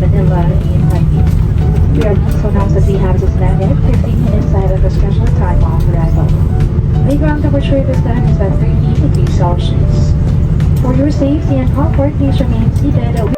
Manila in Taipei. We are pleased to announce that we have just landed 15 minutes ahead of the scheduled time of arrival. The ground temperature at this time is at 30 degrees Celsius. For your safety and comfort, please remain seated.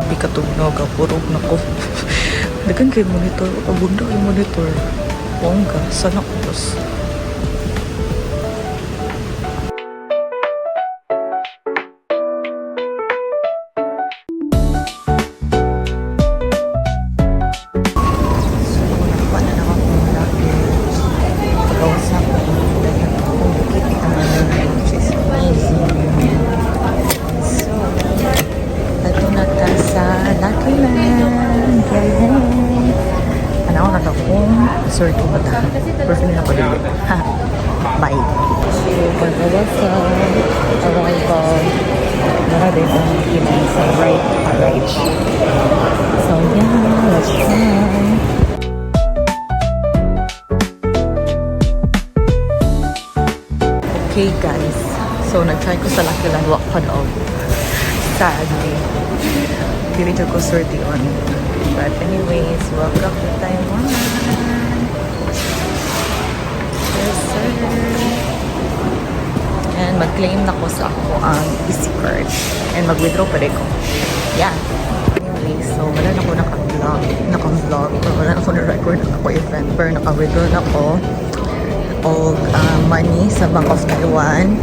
Di katugnaw ka, purog na ko. Dagan kay monitor, pabundo kay monitor. Bongga, sana ko. So, nakuha na naman akong luggage. Pagawas na ko. Dahil akong bukit naman, which is amazing. So, ito na ta sa Lucky Land. Yay! Ano ako nakakong sort ko ba ta? Pero feeling ako dili. Ha! Bye! So, pagawas sa arrival, mara din ang kinay sa right right. So, yeah, let's try. Okay, guys. So, nag-try ko sa Lucky Land. Wa ko og. Sadly. Dili jud ko swerte on. But anyways, welcome to Taiwan. Yes, sir. And mag-claim na ko sa ako ang Easy Card. And mag-withdraw pa rin ko. Yeah. Anyway, so wala na ko naka-vlog, or wala na ko na-record ang ako event, pero naka-withdraw na ko og money sa Bank of Taiwan.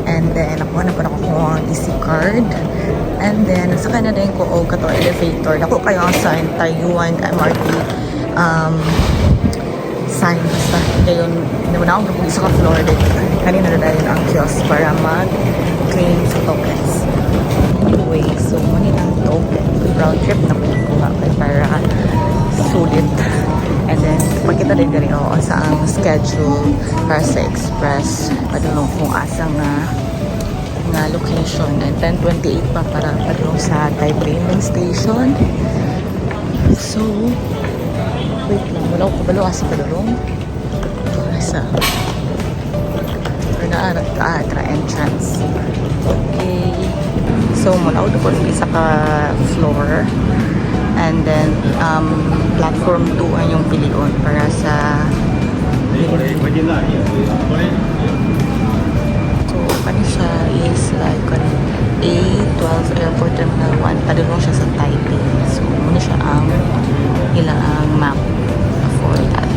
And then, nakuha na po na ko ang Easy Card. And then, nasakay na din ko og kato elevator. Dako kayo ang sign, Taiwan MRT sign. Basta, ngayon, naman ako kapag isa ka floor din. Kanina na dahil ang kiosk para mag-claim sa tokens. Anyway, so, money ang token. Round trip na ko kuha kay para sulit. And then, pagkita din gani ako sa ang schedule para sa express. Padulong kung asa nga location. And 10:28 pa para padulong sa Taipei Main Station. So, wait lang. Wala ko kabalo asa padulong. Asa? Or na, tra entrance. Okay. So, mula ko isa ka floor. And then, platform 2 ang yung pilion para sa. So, kani siya is like kanang A12 Airport Terminal 1. Padulong siya sa Taipei. So, muna siya ang ilang ang map for that.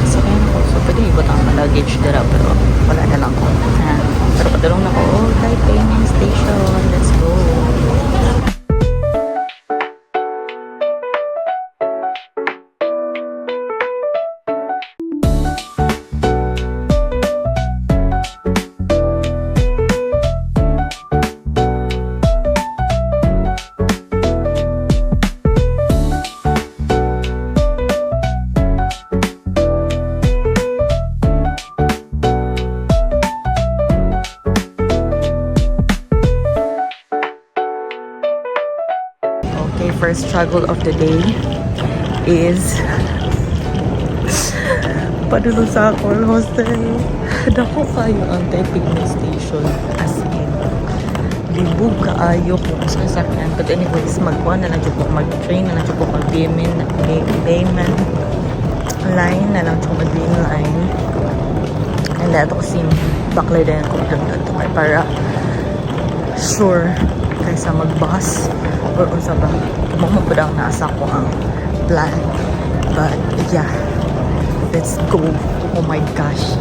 So, ayun ako. So, pwede ibutang ang luggage dira pero wala na lang ko. Ha? Pero padulong na ko. Oh, Taipei Main Station. Let's go. Okay, first struggle of the day is padulong sa akong hostel. Dako kayo ang Taipei Main Station. As in, libog kaayo kung sa sakyan. But anyways, magkuha na lang jud ko, mag-train na lang jud ko, mag-Bayman, Bayman line na lang jud ko, mag-green line. And then, ato kasi baklay din ko dito kay para sure kaysa mag-bus or unsa ba. Mo mo ang nasa ko ang plan. But yeah, let's go. Oh my gosh.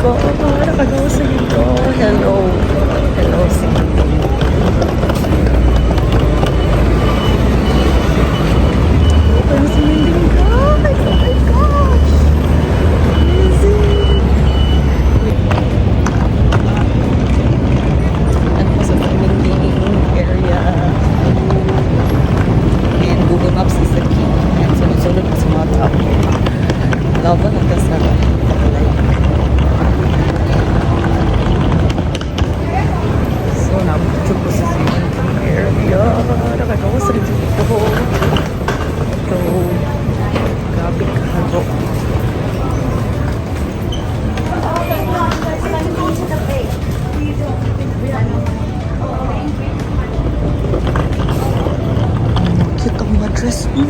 God! Nakagawa sa dito. Hello. Hello, Siminding. Open Siminding, guys! Oh my gosh! Amazing! Ano ko sa Siminding area. And Google Maps is the key. And sunod-sunod pa sa mga tao. Love na sa Pakulay. So, nabot ko sa Siminding area. Nakagawa sa dito. So, grabe kahalo. Cute ang mga dress mo.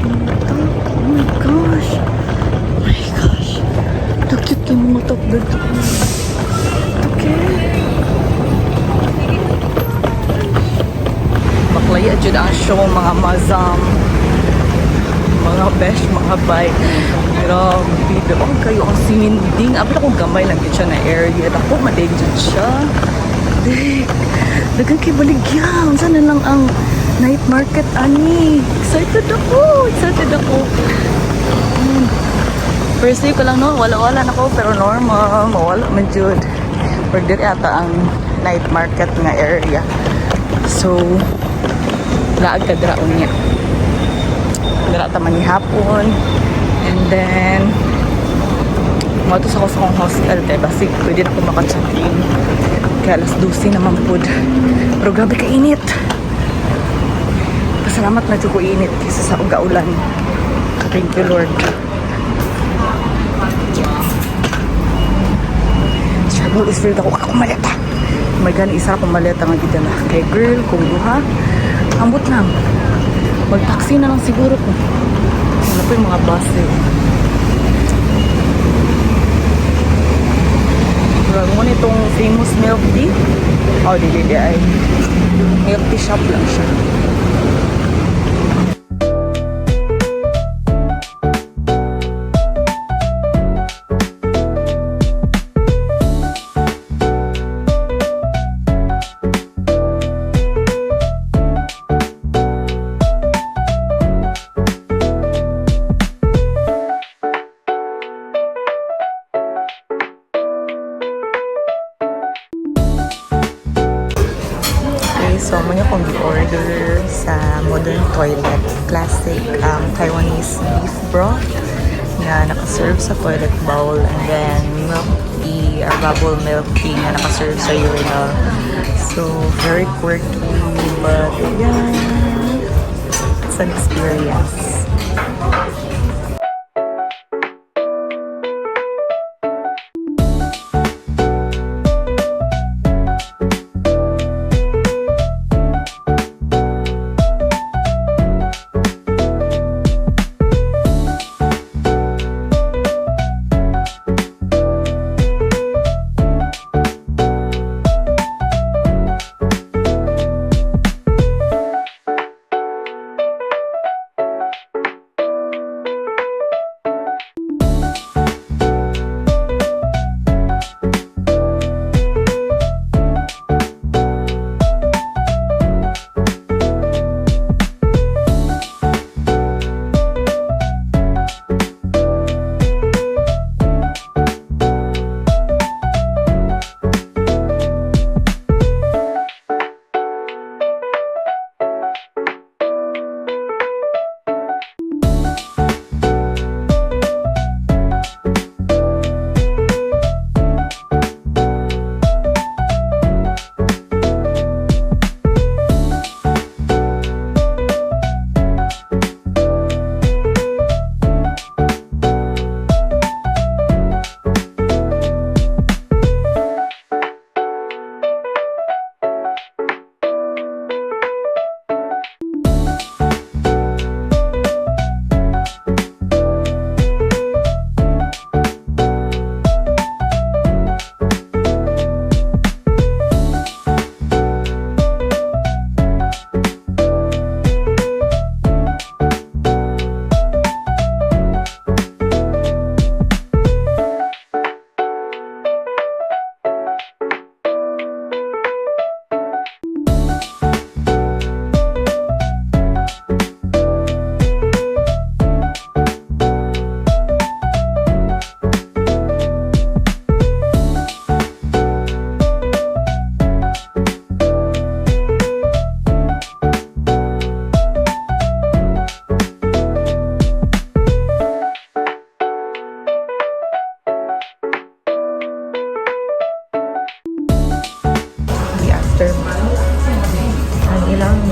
Oh my gosh. Oh my gosh. The cute yung mga top dito. Okay. Maklaya jud ang show, mga mazam. Mga besh, mga bay. Grabe. Oh, kayo ang Siminding. Abi akong gamay lang gid siya na area. Dako madig jud siya. Dik. Daghang kay baligya. Unsa na lang ang night market ani. Excited ako. Excited ako. First day ko lang, no, wala-wala na ko pero normal, mawala man jud. Pero diri ata ang night market nga area. So, laag ka dira unya. Dira ta manihapon. And then, moadto sa ko sa akong hostel kay basig pwede na ako maka-check-in. Kaya alas 12 naman pud. Pero grabe ka init. Pasalamat na jud ko init kaysa sa uga-ulan. Thank you, Lord. Struggle is real. Ako akong maleta. Oh my God, isa akong maleta nga gidala. Kay girl, kung duha, ambot lang. Mag-taxi na lang siguro ko. Ano po yung mga bus eh. Pero mo nitong famous milk tea. Oh, di, di, di ay. Milk tea shop lang siya. Okay, so mo akong order sa Modern Toilet. Classic Taiwanese beef broth nga nakaserve sa toilet bowl and then milk tea or bubble milk tea nga nakaserve sa urinal. So, very quirky, but yeah, it's an experience.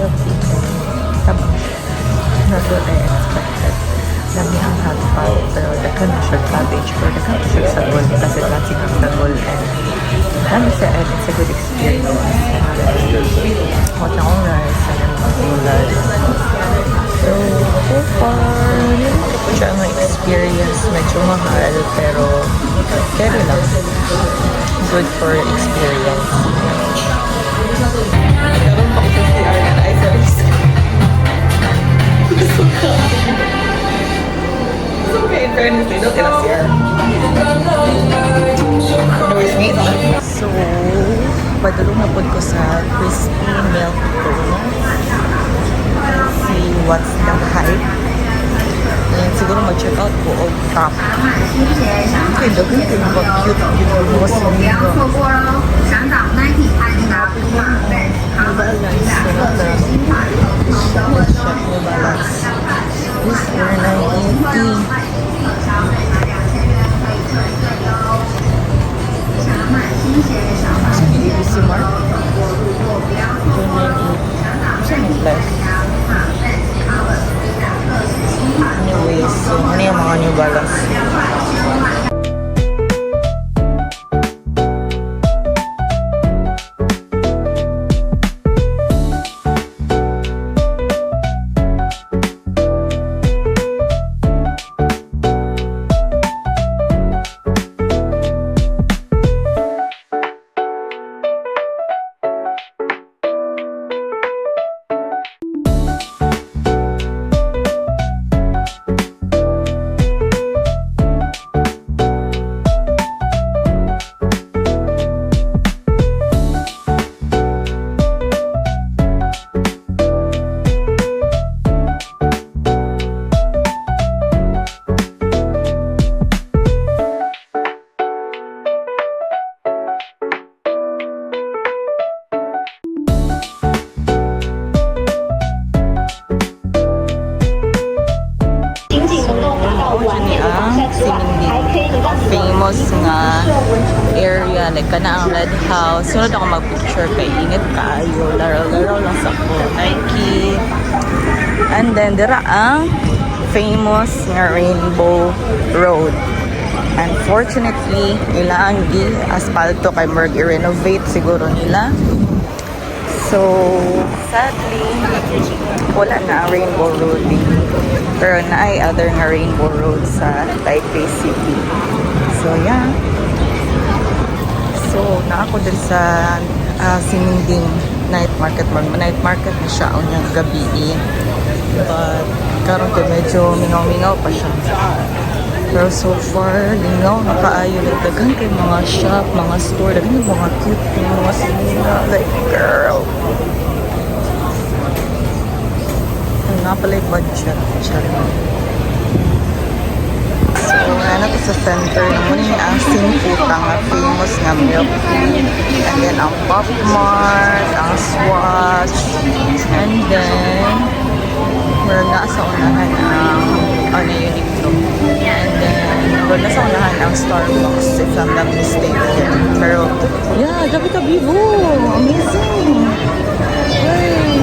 Milk tea. Tabang siya. Not what I expected. Lami ang hot pot, pero daghan na siya cabbage, pero daghan na siya sagol kasi classic ang sagol and dami siya and it's a good experience. And hot na akong rice and then mga gulay. So, so far, hindi ko siya ang experience. Medyo mahal, pero carry lang. Good for experience. Meron pa ko sa CR na ay, sorry. It's okay, in fairness, they don't get a CR. Anyways, ngayon. So, padulong na pod ko sa Crispy Milk Donuts. Let's see what's the hype. And siguro mag-check out ko og top. Okay, daghan kay mga cute cute mga singa. 错过喽！想找 Nike、阿迪达、马、Vans、 New Balance. Shit, New Balance. This for 980. 消费满2000元可以退税哟。想买新鞋、想买 Sa ABC Mart? 过路过不要错过喽！想找 Sa may left. Vans、Converse、各式新款。 Anyways, so ano yung mga New Balance? 仅仅能够达到完美的防晒之外，还可以让你的 Famous nga area like kana ang Red House. Sunod ako mag-picture kay init kaayo. Laro-laro lang sa ko. Nike. And then dira ang famous nga Rainbow Road. Unfortunately, ilang gi asfalto kay murag i-renovate siguro nila. So, sadly, wala na ang Rainbow Road eh. Pero naay other nga Rainbow Road sa Taipei City. So, yeah. So, naa ko din sa Ximending Night Market. Mag night market na siya unyang gabi eh. But, karon ko medyo mingaw-mingaw pa siya. Pero so far, lingaw na kaayo. Like, daghan kay mga shop, mga store, daghan yung mga cute yung mga sinina. Like, girl! Ano nga pala yung budget? Charot. So, ano to sa center naman yung ang Xing Fu Tang nga famous nga milk tea. And then, ang Pop Mart, ang Swatch. And then, meron na sa unahan ang ano, Uniqlo. And then, meron na sa unahan ang Starbucks, if I'm not mistaken. Pero, yeah, grabe ka bibo! Amazing! Yay!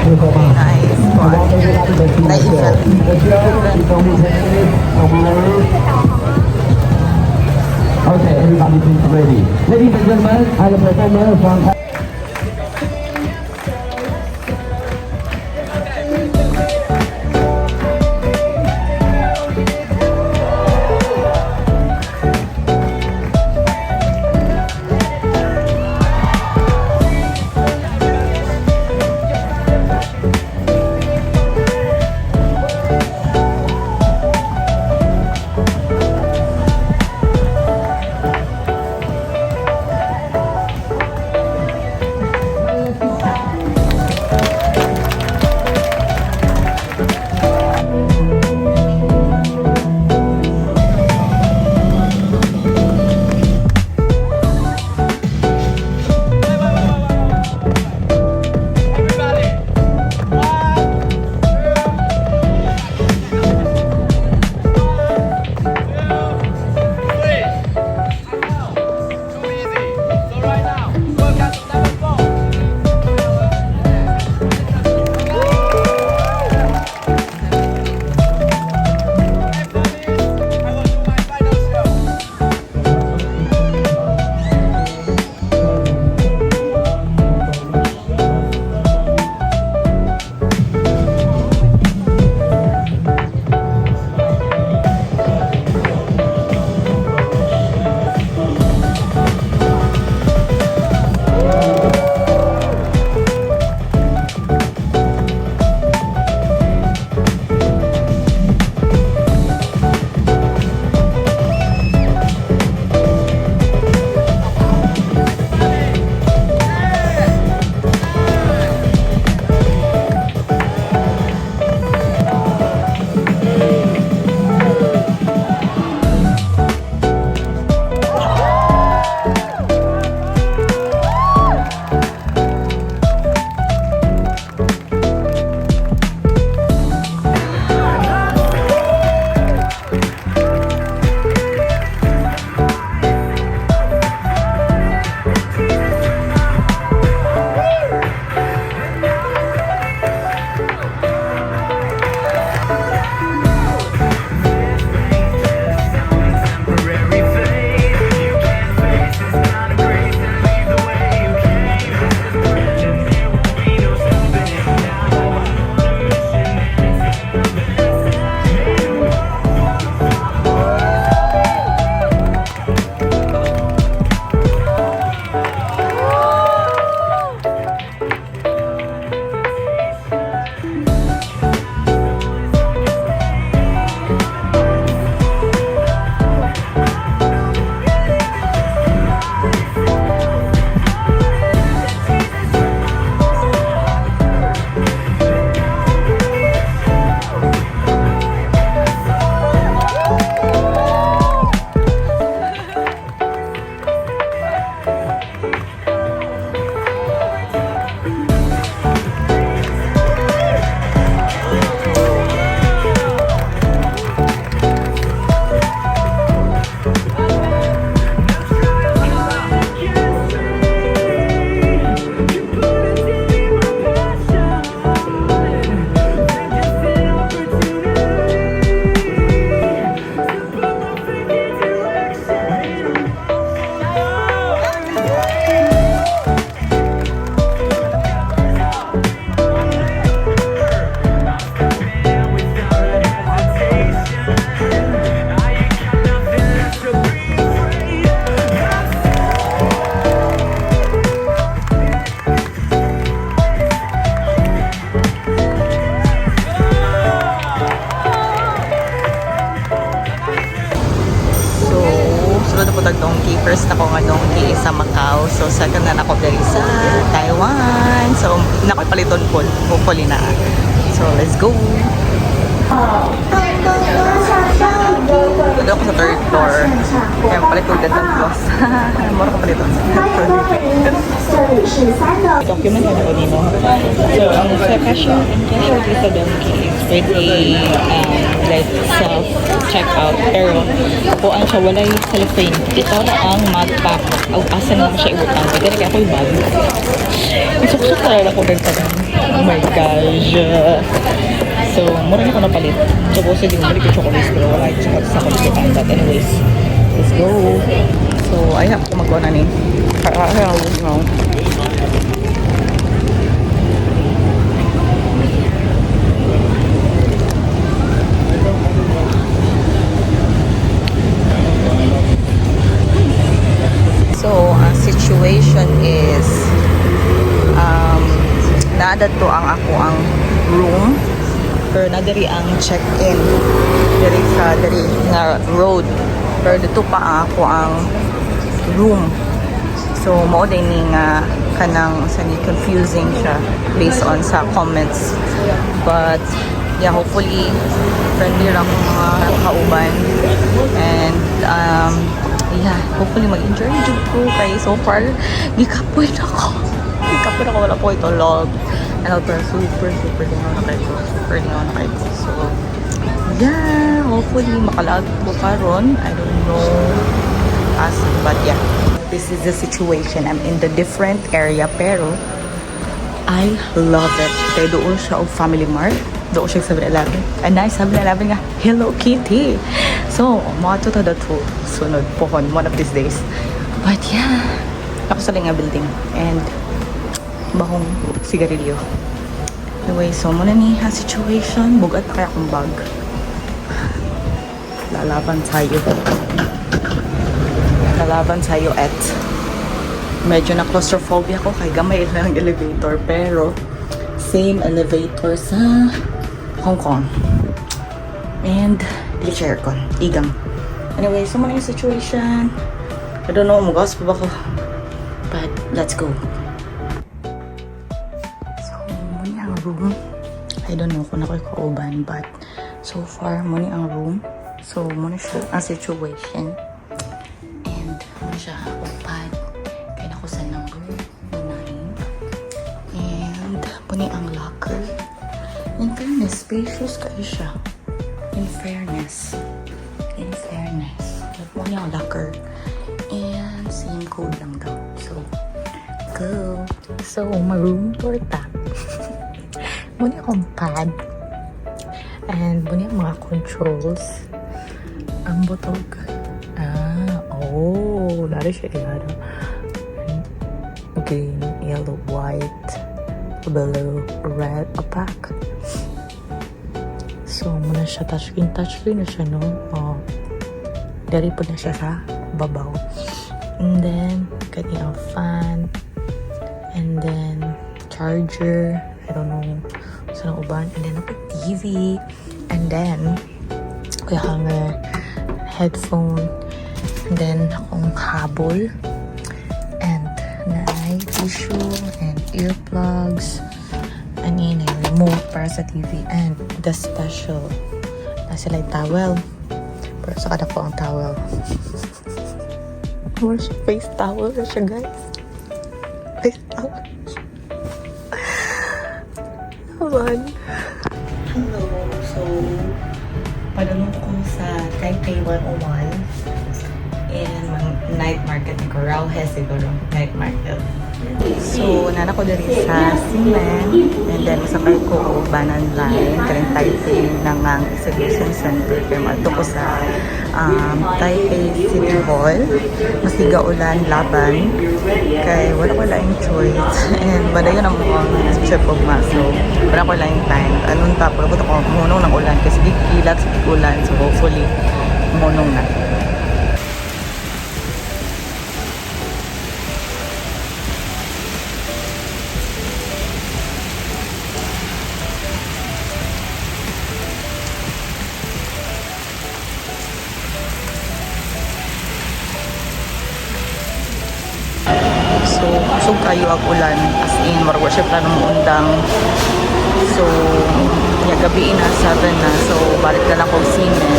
Nice. Nice event. Okay, everybody please ready. Ladies and gentlemen, I am performer from First na ko nga Donki sa Macau. So second na nako diri sa Taiwan. So nakoy paliton po. Hopefully na. So let's go. Doon ako sa third floor. Kaya palit ko gandang floors. Mura ko paliton sa third floor. 这里是三楼。 Document na ko nimo. So, ang sa cashier and cashier dito sa Donki is pretty like self-checkout. Pero, kuan siya, walay cellophane. Ikaw na ang mag-pack. O, asa na siya ibutang. Kaya kaya ako yung bag. Isuksok talaga ako nagtanong. Oh my gosh. So, mura na ko napalit. Supposedly, bumalik ko chocolates, pero wala yung chocolate sa computer. But anyways, let's go. So, ay, ako magawa na ni. Kaya, So, ang situation is naadad to ang ako ang room pero nadiri ang check-in diri sa diri nga road, pero dito pa ang ako ang room. So mao din ni nga kanang sa ni confusing siya based on sa comments, but yeah, hopefully friendly ra akong mga kauban and yeah, hopefully mag-enjoy jud ko kay so far gikapoy na ako, gikapoy na ako, wala po ito log and pero super super lingaw na kayo ko, super lingaw na kayo ko. So yeah, hopefully makalag ko karon. I don't know us, but yeah, this is the situation. I'm in the different area, pero I love it. Kaya doon siya og Family Mart. Doon siya 7-Eleven. And nice 7-Eleven nga, Hello Kitty. So, mga to to to sunod pohon one of these days. But yeah, ako sa nga building. And bahong sigarilyo. Anyway, so muna ni ang situation. Bugat na kaya akong bag. Lalaban tayo. Lalaban tayo at medyo na claustrophobia ko kay gamay lang ang elevator, pero same elevator sa Hong Kong and dili siya aircon igang. Anyway, so muna yung situation. I don't know, mugas pa ba ko, but let's go. So muna ang room. I don't know kung ako'y kauban, but so far muna ang room. So muna siya ang situation. And ano siya, akong pad. Kaya nako sa number 9. And puni ang locker. In fairness, spacious kayo siya. In fairness. In fairness. Muni ang locker. And same code lang daw. So, go. So, ma-room tour ta. Muni akong pad. And muni ang mga controls. Ang butog. Ah, oh, nari siya ilado. Green, yellow, white, blue, red, opaque. So, muna siya touchscreen. Touchscreen na siya, no? Oh. Dari po na siya sa babaw. And then, kani ang fan. And then, charger. I don't know sa nang uban. And then, ako TV. And then, may hanger, headphone, and then akong habol, and naay tissue, and earplugs, and yun yung remote para sa TV, and the special na sila yung towel. Pero sa kada ko ang towel. More siya, face towel na siya, guys. Face towel. Naman. Hello. So, padulong ko sa Taipei 101 and night market ni Coralhe siguro. Night market. So, nana ko diri sa Simen and then masakay ko og Banan Line kaning Taipei Nangang Exhibition Center kay maadto ko sa Taipei City Hall. Masiga ulan laban kay wala ko laing choice and badayon ang mukhang trip og ma, so wala ko laing time. Anong ta pagabot ako munong ng ulan kasi gikilat sa ulan, so hopefully munong na. So, kusog kayo ag ulan. As in, murag wa siya plano moundang. So, nya gabi na, 7 na. So, balik na lang ko Ximen.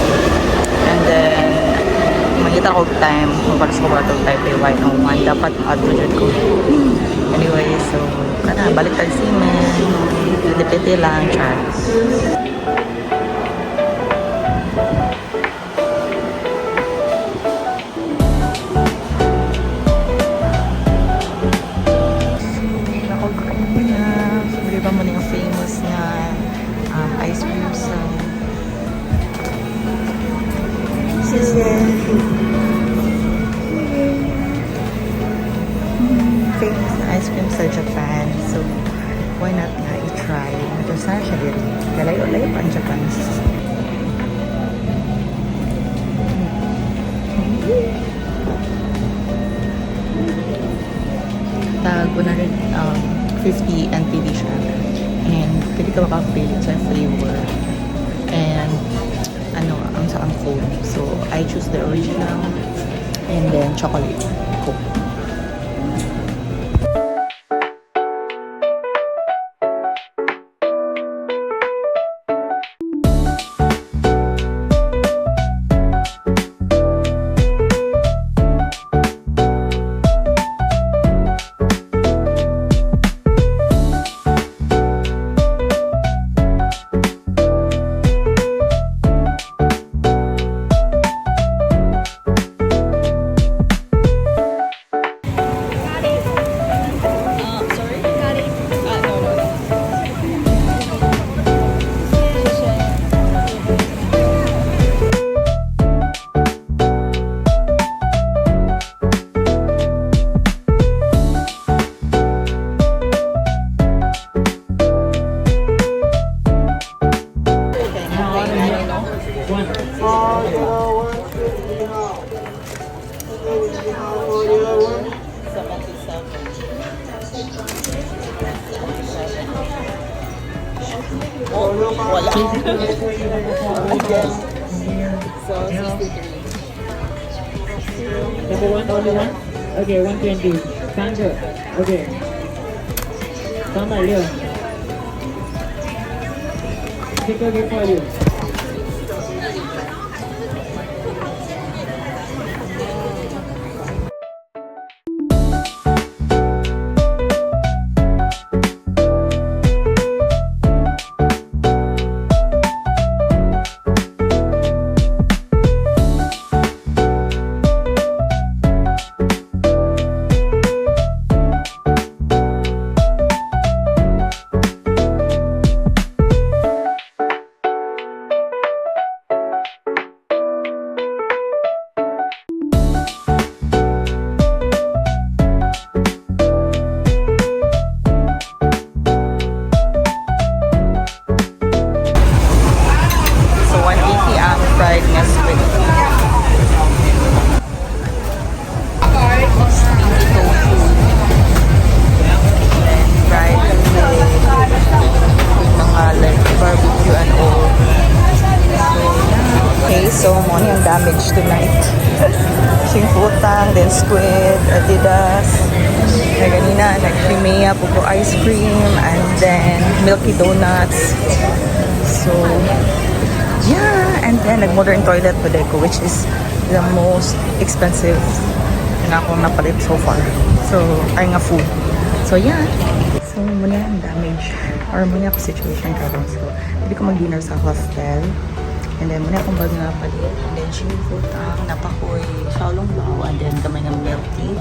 And then, mangita ko og time. Mapalis ko ba itong Taipei 101. Dapat adto jud ko. Anyway, so, kana, balik tag Ximen. Piti-piti lang, char. Ako na. So, di ba mo na yung famous na ice cream sa 谢谢. Famous na ice cream sa Japan. So, why not nga i-try? Ito sana siya diri. Kalayo-layo pa ang Japan. Tag 150 NTD siya. And pwede ka makapili sa flavor. And ano, ang sa ang foam. So, I choose the original and then chocolate Coke. Sorry? Ah, no. Wala. Again. So, 63. Number one, only one? Okay, 120. 三个，OK。360。这个给 for you。 So, 180 ang fried nga squid. Stinky tofu. Then, fried with mga like barbecue and all. So, yeah. Okay, so mo ang damage tonight. Xing Fu Tang, then squid, Adidas. Kaya ganina, nag-Crimea po ko ice cream, and then milky donuts. So, yeah, and then nag-modern toilet pa ko, which is the most expensive na akong napalit so far. So, ay nga food. So, yeah. So, muna ang damage or muna ako situation karon. So, hindi ko mag-dinner sa hostel. And then, muna akong bag nga palit. And then, Xing Fu Tang, naa pa koy xiaolong bao, and then gamay nga milk tea.